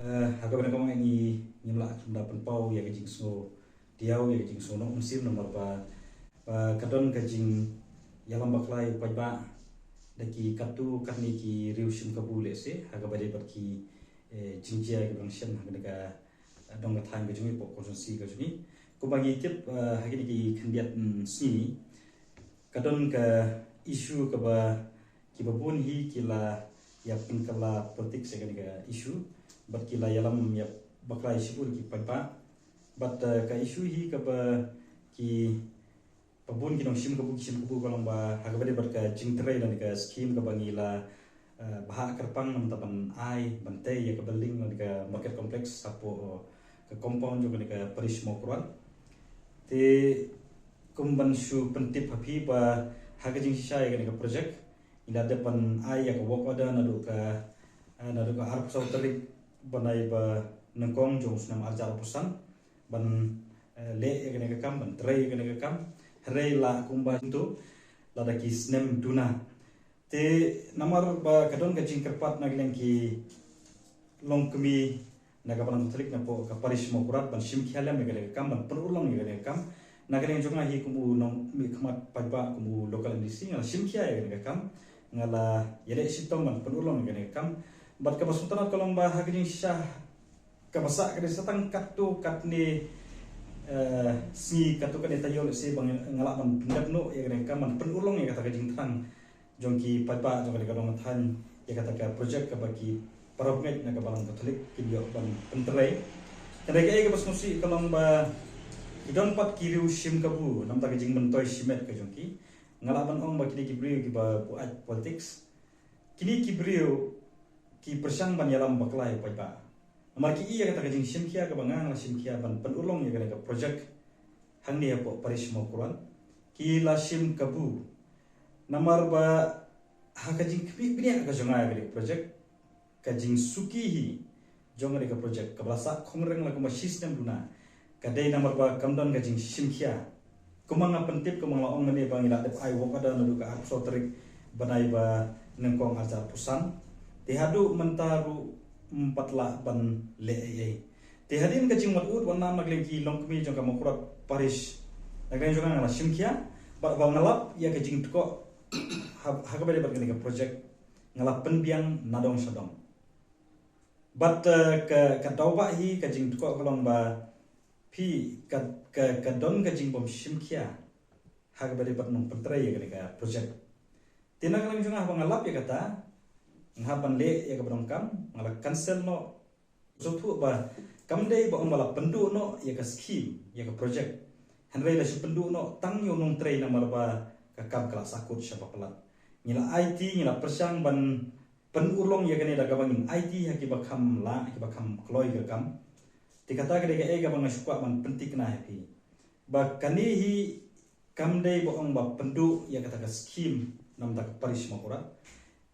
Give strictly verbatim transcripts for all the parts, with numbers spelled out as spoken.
Eh, ha kaba nyngkong ngi ngim lah kumba pynpaw ïa ka jingsngew diaw, ïa ka jingsngew noh mynsiem namar ba, ba ka don ka jingïalam bakla ïa u paidbah da ki katto katne ki riew shim kabu lehse ha kaba dei bad ki, eh, jingjia kiba dang shem ha kane ka, eh, dong ka thaiñ ka jong ngi, hapoh constituency ka jong ngi. Kumba ngi tip, eh, ha kine ki khyndiat, mm, sngi ka don ka issue kaba kiba bun hi ki la ïa pynkylla politics ïa kane ka issue, bad ki la ïalam ïa bakla ïa shibun ki paidbah. Bad, eh, ka issue hi kaba kiba bun ki nongshim kabu ki shim kabu ka long ba ha kaba dei bad ka jingtrei lane ka scheme kaba ngi la, eh, bhah kyrpang namar ban ai ban tei ïa ka building lane ka market complex hapoh, eh, ka compound jong kane ka parish Mawkyrwat. Te kum ban shu pyntip ha phi ba ha ka jingshisha ïa kane ka project ngi la dep ban ai ïa ka work order naduh ka, eh, naduh ka arphew saw tarik bnai ba nyngkong jong u snem arhajar arphew san ban, eh, leh ïa kane ka kam, ban trei ïa kane ka kam. Hynrei la kumba to lada ki snem duna. Te namar ba ka don ka jingkyrpad na ka liang ki longkmie na ka Balang Katholik napoh ka parish Mawkyrwat ban shim khia lem ïa kane ka kam, ban pynurlong ïa kane ka kam. Na ka liang jong nga hi kum u nongmihkhmat paidbah, kum u local M D C, nga la shim khia ïa kane ka kam, nga la ïaleh shitom ban pynurlong ïa kane ka kam. Bad kaba sngewtynnat ka long ba ha ka jingshisha kaba sah ka dei sa tang katto katne, eh, sngi, katto katne taïew lehse ba nga lah ban pyndep noh ïa kane ka kam, ban pynurlong ïa kata ka jingthrang jong ki paidbah jong kane ka dong ka thaiñ ïa kata ka project kaba ki para bangeit na ka Balang Katholik kin ïoh ban pyntrei. Hynrei kaei kaba sngewsih ka long ba ki don pat ki riew shim kabu namar ka jingmyntoi shimet ka jong ki. Nga lah ban ong ba kine ki briew kiba buaid politics, kine ki briew ki pyrshang ban ïalam bakla ïa u paidbah. Namar ki i ïa kata ka jingshim khia kaba nga nga la shim khia ban pynurlong ïa kane ka project hangne hapoh parish Mawkyrwat, ki la shim kabu. Namar ba ha ka jingkhmih bniah ka jong nga ïa kane ka project, ka jingsuki hi jong kane ka project kaba la sah khongreng la kumba shi snem duna, ka dei namar ba kam don ka jingshim khia. Kumba nga pyntip, kumba nga la ong mynne ba ngi la dep ai work order naduh ka arphew saw tarik bnai ba nyngkong arhajar arphew san. Te haduh mynta ruh ym pat lah ban leh ei ei. Te hadien ka jingwad ud wad nam na ka liang ki longkmie jong ka Mawkyrwat parish, na ka liang jong nga nga la shim khia bad ba nga lap ïa ka jingtkoh ha, ha kaba dei bad kane ka project, nga la pynbiang nadong shadong. Bad, eh, ka, ka daw ba hi ka jingtkoh ka long ba phi ka, ka, ka don ka jingbym shim khia ha kaba dei bad nongpyntrei ïa kane ka project. Te na ka liang jong nga haba nga lap ïa kata, nga hap ban leh ïa kaba donkam, nga la cancel noh. Sngewthuh ba kam dei ba ong ba la pynduh noh ïa ka scheme, ïa ka project, hynrei la shu pynduh noh tang ïa u nongtrei namar ba ka kam ka la sahkut shaba palat. Ngi la aiti, ngi la pyrshang ban pynurlong ïa kane da kaba ngin aiti ha kiba kham lah, ha kiba kham kloi ka kam. Te kata ka dei kaei kaba nga shu kwah ban pynthikna ha phi ba kane hi kam dei ba ong ba pynduh ïa kata ka scheme namar ka parish Mawkyrwat,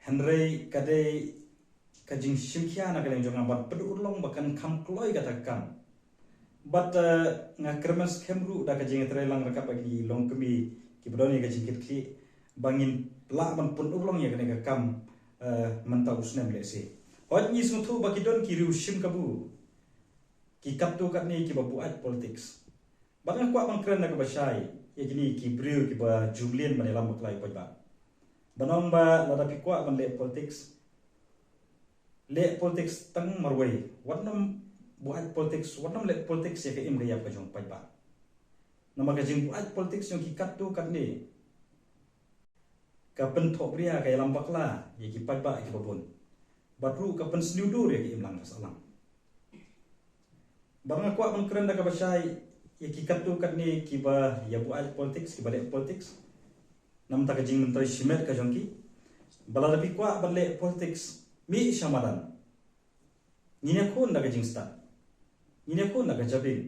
hynrei ka dei ka jingshim khia na ka liang jong nga ban pynurlong ba kan kham kloi kata ka kam. Bad, eh, nga kyrmen skhem ruh da ka jingïatreilang ryngkat bad ki longkmie kiba don ïa ka jingkitkhlieh ba ngin lah ban pynurlong ïa kane ka kam, eh, mynta u snem lehse. Hooid, ngi sngewthuh ba ki don ki riew shim kabu, ki katto katne kiba buaid politics. Bad nga kwah ban kren da kaba shai ïa kine ki briew kiba ju mlien ban ïalam bakla ïa u paidbah, ban ong ba lada phi kwah ban leh politics, leh politics tang marwei. Wat nym buaid politics, wat nym leh politics ïa ka im ka ïap ka jong u paidbah. Namar ka jingbuaid politics jong ki katto katne ka pynthohbria, ka ïalam bakla ïa ki paidbah kiba bun, bad ruh ka pynsniew dur ïa ka imlang ka sahlang. Bad nga kwah ban kren da kaba shai ïa ki katto katne kiba ïa buaid politics, kiba leh politics namar ka jingmyntoi shimet ka jong ki, ba lada phi kwah ban leh politics, mih sha madan. Ngin ïakhun da ka jingstad, ngin ïakhun da ka jabieng,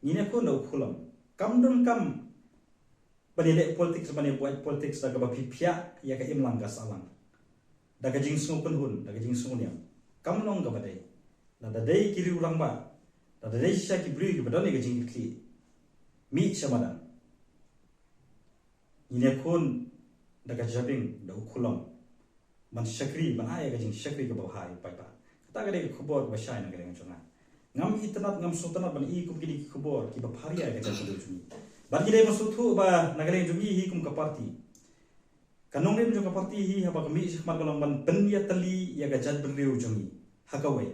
ngin ïakhun da u khulom. Kam donkam ban ïaleh politics, ban ïabuaid politics da kaba phi phiah ïa ka imlang ka sahlang, da ka jingsngew kynhun, da ka jingsngew niam. Kam long kaba dei. Lada dei ki riew rangbah, lada dei shisha ki briew kiba don ïa ka jingkitkhlieh, mih sha madan. Ngin ïakhun da ka jabieng, da u khulom, ban shakri, ban ai ïa ka jingshakri kaba bha ïa u paidbah. Kata ka dei ka khubor kaba shai na ka liang jong nga. Ngam itynnad, ngam sngewtynnad ban i kum kine ki khubor kiba pharia ïa ka jaitbynriew jong ngi. Bad ngi dei ban sngewthuh ba na ka liang jong ngi hi kum ka party, ka nongrim jong ka party hi haba ka mih shakhmat ka long ban pynïatylli ïa ka jaitbynriew jong ngi ha kawei,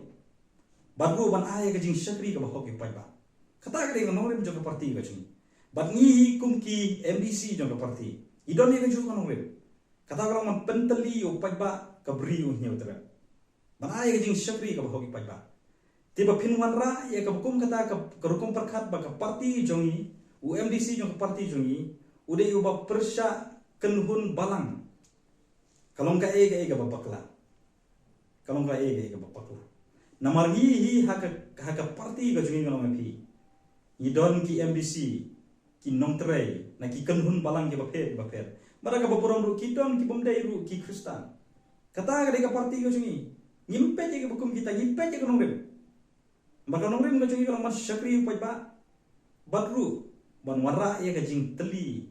bad ruh ban ai ïa ka jingshakri kaba hok ïa u paidbah. Kata ka dei ka nongrim jong ka party ka jong ngi. Bad ngi hi kum ki M D C jong ka party, ngi don ïa kajuh ka nongrim. Kata ka long ban pyntylli ïa u paidbah ka Bri U Hynñiewtrep, ban ai ïa ka jingshakri kaba hok ïa u paidbah. Te ba phin wanrah ïa kaba kum kata ka, ka rukom pyrkhat ba ka party jong ngi, u M D C jong ka party jong ngi, u dei uba pyrshah kynhun balang, ka long kaei kaei kaba bakla. Ka long kaei kaei kaba bakla. Namar ngi hi ha ka, ha ka party ka jong ngi, nga ong ïa phi, ngi don ki M D C, ki nongtrei na ki kynhun balang kiba pher kiba pher. Bad ha kaba burom ruh ki don ki bym dei ruh ki Khristan. Kata ka dei ka party ka jong ngi. Ngim peit ïa kiba kum kita, ngi peit ïa ka nongrim. Bad ka nongrim ka jong ngi ka long ban shakri ïa u paidbah, bad ruh ban wanrah ïa ka jingtylli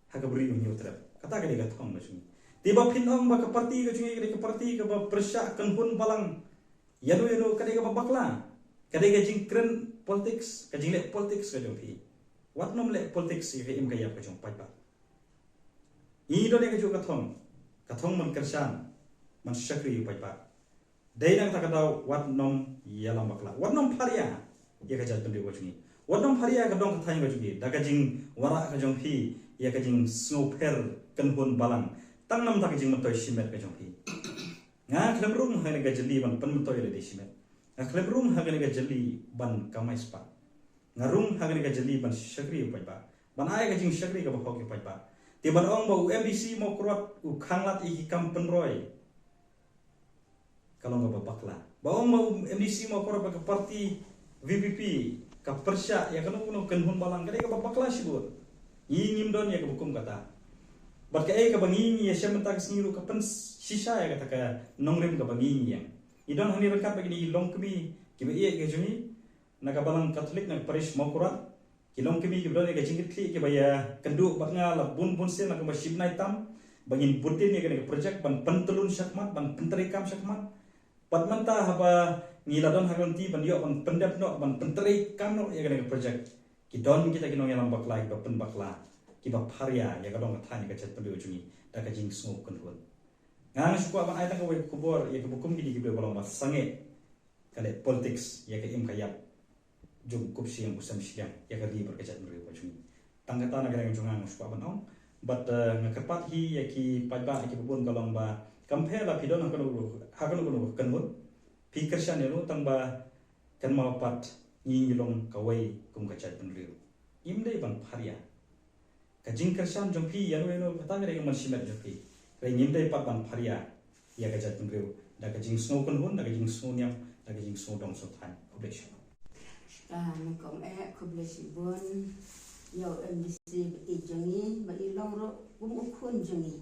ha ka Bri U Hynñiewtrep. Kata ka dei ka thong ka jong ngi. Te ba phin ong ba ka party ka jong ngi ka dei ka party kaba pyrshah kynhun balang, ïano ïano, ka dei kaba bakla. Ka dei ka jingkren politics, ka jingleh politics ka jong phi. Wat nym leh politics ïa ka im ka ïap ka jong u paidbah. Ngi don ïa kajuh ka thong, ka thong ban kyrshan, ban shakri ïa u paidbah. Dei na kata ka daw wat nym ïalam bakla, wat nym pharia ïa ka jaitbynriew ka jong ngi, wat nym pharia ïa ka dong ka thaiñ ka jong ngi da ka jingwanrah ka jong phi ïa ka jingsngewpher kynhun balang, tang namar ka jingmyntoi shimet ka jong phi. Nga khlem rung ha kane ka jylli ban pynmyntoi lade shimet. Nga khlem rung ha kane ka jylli ban kamai spah. Nga rung ha kane ka jylli ban shakri ïa u paidbah, ban ai ka jingshakri kaba hok ïa u paidbah. Te ban ong ba u M D C Mawkyrwat u khanglad ïa ki kam pynroi, ka long kaba bakla. Ba ong ba u M D C Mawkyrwat bad ka party V P P ka pyrshah ïa kano kano kynhun balang, ka dei kaba bakla shibun. Ngi ngim don ïa kaba kum kata. Bad kaei kaba ngi, ngi ïashem mynta ka sngi ruh ka pynshisha ïa kata ka nongrim kaba ngi, ngi ïeng. Ngi don hangne ryngkat bad kine ki longkmie kiba ïeit ka jong ngi na ka balang Katholik na ka parish Mawkyrwat. Ki longkmie kiba don ïa ka jingkitkhlieh kiba ïakynduh bad nga la bun bun sien, la kumba shi bnai tam, ba ngin bud dien ïa kane ka project ban pyntlun shakhmat, ban pyntreikam shakhmat. Bad mynta haba ngi la don ha ka lynti ban ïoh ban pyndep noh, ban pyntreikam noh ïa kane ka project, ki don kita ki nongïalam bakla kiba pynbakla, kiba pharia ïa ka dong ka thaiñ, ïa ka jaitbynriew jong ngi da ka jingsngew kynhun. Nga nga shu kwah ban ai tang kawei ka khubor ïa kiba kum kine kiba long ba sangeh ka leh politics ïa ka im ka ïap jong u kup shiliang u sem shiliang, ïa ka ri bad ka jaitbynriew ka jong ngi. Tang kata na ka liang jong nga nga shu kwah ban ong. Bad, eh, nga kyrpad hi ïa ki paidbah, ïa kiba bun, ka long ba kam pher la phi don ha kano, ha kano kano ka kynhun, phi kyrshan ïano, tang ba kynmaw pat ngi, ngi long kawei kum ka jaitbynriew. Ngim dei ban pharia. Ka jingkyrshan jong phi ïano ïano, kata ka dei ka mynshimet jong phi. Hynrei ngim dei pat ban pharia ïa ka jaitbynriew da ka jingsngew kynhun, da ka jingsngew niam, da ka jingsngew dong sngewthuh. Khublei shibun. Ka nyngkong eh, khublei shibun ïa u M D C ba ïeit jong ngi, ba i long ruh kum u khun jong ngi.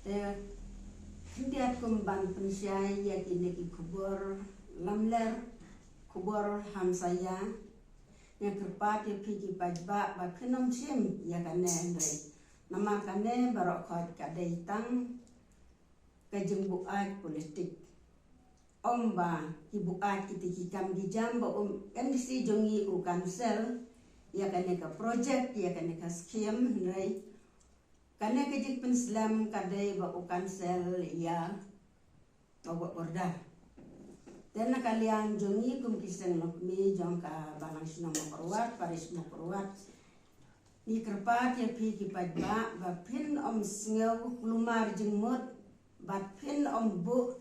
Te khyndiat kum ban pynshai ïa kine ki khubor lamler, khubor hamsaïa, nga kyrpad ïa phi ki paidbah ba phin ym shim ïa kane, hynrei namar kane baroh khoit ka dei tang ka jingbuaid politik. Ym ba ki buaid kita ki kam ki jam ba u M D C jong ngi u cancel ïa kane ka project, ïa kane ka scheme, hynrei kane ka jingpynslem ka dei ba u cancel ïa ka work order. Te na ka liang jong ngi kum ki seng longkmie jong ka balang shnong Mawkyrwat, parish Mawkyrwat, ngi kyrpad ïa phi ki paidbah ba phin ym sngew kulmar jingmut, bad phin ym buh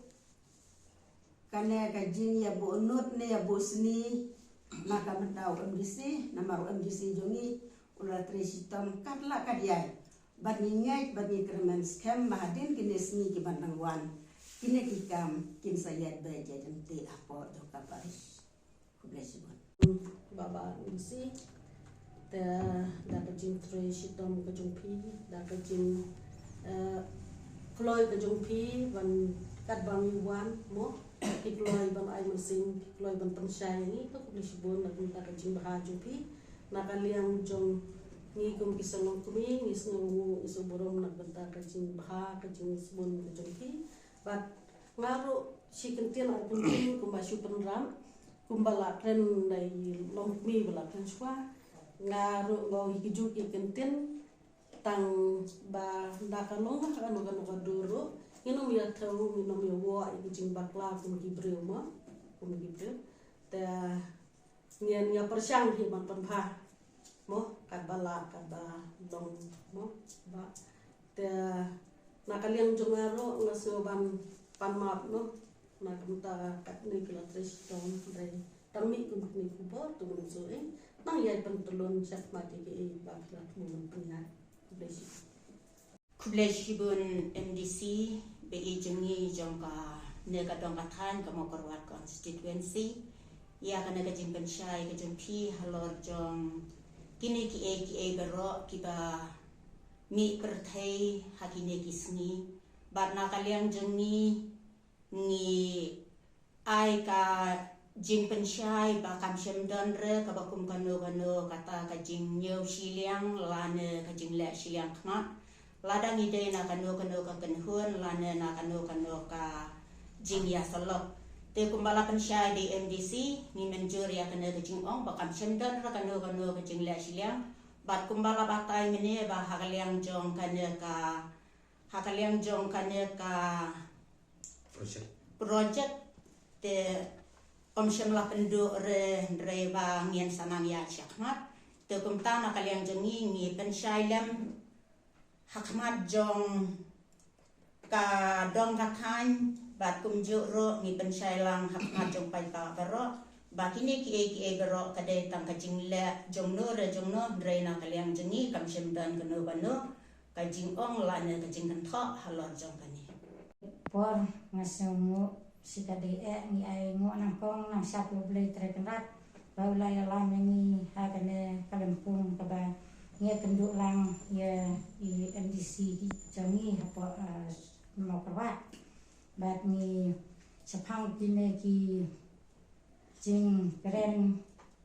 kane ka jingïabuh nud ne ïabuh sni na ka bynta u M D C, namar u M D C jong ngi u la trei shitom katba lah katba ïai. Bad ngi ngeit bad ngi kyrmen skhem ba hadien kine sngi kiban dang wan, kine ki kam kin sa ïaid beit ïaid ryntih hapoh jong ka parish. Khublei shibun. Baba M D C, te da ka jingtrei shitom ka jong phi, da ka jing, eh, kloi ka jong phi ban katba ngi wan mo, ki kloi ban ai mynsiem, ki kloi ban pynshai ïa ngi, to khublei shibun na ka bynta ka jingbha jong phi. Na ka liang jong ngi kum ki seng longkmie, ngi sngew, ngi sngew burom na ka bynta ka jingbha, ka jingsbun ka jong phi. Bad nga ruh Shi kyntien ar kyntien kumba shu pynrap kumba la kren da i longkmie ba la kren shuwa. Nga ruh nga ong hi kajuh ki kyntien tang ba da ka long ha kano kano ka dur ruh ngin ym ïa thew, ngin ym ïa wad ïa ki jingbakla kum ki briew mo, kum ki briew. Te ngin ïa pyrshang hi ban pynbha mo, katba lah katba long mo. Ba te na ka liang jong nga ruh nga sngew ban pan map mo. Na ka bynta katne ki la trei shitom, hynrei tang mih kum kine ki khubor to ngam sngewthuh. Nang ïa pyntlun sha khmat ïa kiei ba ki la thmu ban pynïaid. Khublei shibun. Khublei shibun M D C, ba i jong ngi jong kane ka dong ka thaiñ ka Mawkyrwat constituency. Ïa kane ka jingpynshai ka jong phi halor jong kine kiei kiei baroh kiba mih pyrthei ha kine ki sngi. Bad na ka liang jong ngi ngi ai ka jingpynshai ba kam shym don re kaba kum kano kano kata ka jingñiew shiliang lane ka jingleh shiliang khmat. Lada ngi dei na kano kano ka kynhun lane na kano kano ka jingïasyllok. Te kumba la pynshai da i M D C, ngi mynjur ïa kane ka jingong ba kam shym don re kano kano ka jingleh shiliang. Bad kumba la batai mynne ba ha ka liang jong kane ka, ha ka liang jong kane ka project. Project te ym shym la pynduh re, hynrei ba ngin sa nang ïaid shakhmat. Te kumta na ka liang jong ngi ngi pynshai lem ha khmat jong ka dong ka thaiñ, bad kumjuh ruh ngi pynshai lang ha khmat jong paidbah baroh ba kine kiei kiei baroh ka dei tang ka jingleh jongno re jongno, hynrei na ka liang jong ngi kam shym don kano kano ka jingong lane ka jingkynthoh halor jong kane. Por nga sngewnguh shi ka dei eh ngi ai nguh nangkong nang shad U Blei Trai Kynrad ba u la ïalam ïa ngi ha kane ka lympung kaba ngi ïakynduh lang ïa i M D C jong ngi hapoh, ah, Mawkyrwat. Bad ngi shaphang kine ki jingkren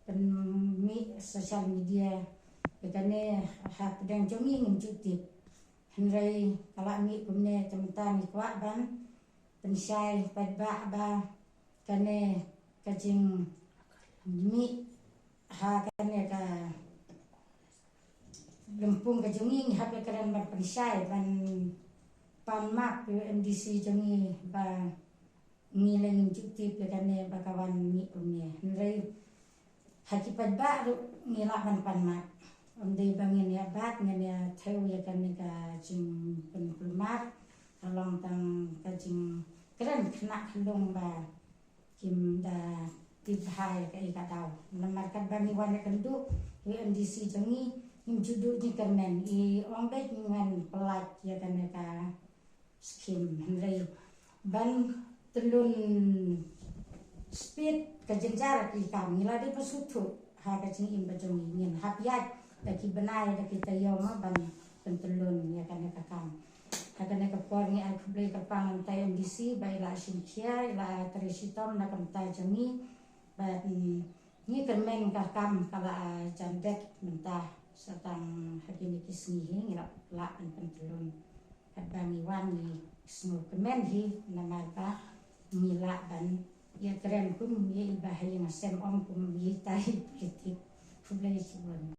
pynmih social media, ïa kane hapdeng jong ngi ngim ju tip. Hynrei ka la mih kumne te mynta ngi kwah ban pynshai paidbah ba kane ka jingmih ha kane ka lympung ka jong ngi ngi hap ïakren ban pynshai ban pan map ïa u M D C jong ngi ba ngi la ngim ju tip ïa kane ba ka wan mih kumne. Hynrei ha ki paidbah ruh ngi lah ban pan map. Ym dei ba ngin ïa bat, ngin ïa thew ïa kane ka jingpynkulmar, ka long tang ka jingkren khynnah khynlung ba kim da tip bha ïa kaei ka daw. Namar katba ngi wan ïakynduh ïa u M D C jong ngi, ngim ju duh jingkyrmen, i ong beit ngi wan pyllait ïa kane ka skim, hynrei ban tyllun speed ka jynjar ki kam, ngi la dei pynsngewthuh ha ka jingim ba jong ngi, ngin hap ïaid da ki bnai da ki taïew ma ban pyntyllun ïa kane ka kam. Ha kane ka por ngi ai khublei kyrpang na u M D C ba i la shim khia, i la trei shitom na ka bynta jong ngi. Bad, mm, ngi kyrmen ka kam ka la jan dep mynta, sa tang ha kine ki sngi hi ngi la lah ban pyntyllun. Katba ngi wan ngi sngewkmen hi namar ba ngi lah ban ïakren kum ïa i ba ha ïing ha sem, ym kum ïa i tai politik. Khublei shibun.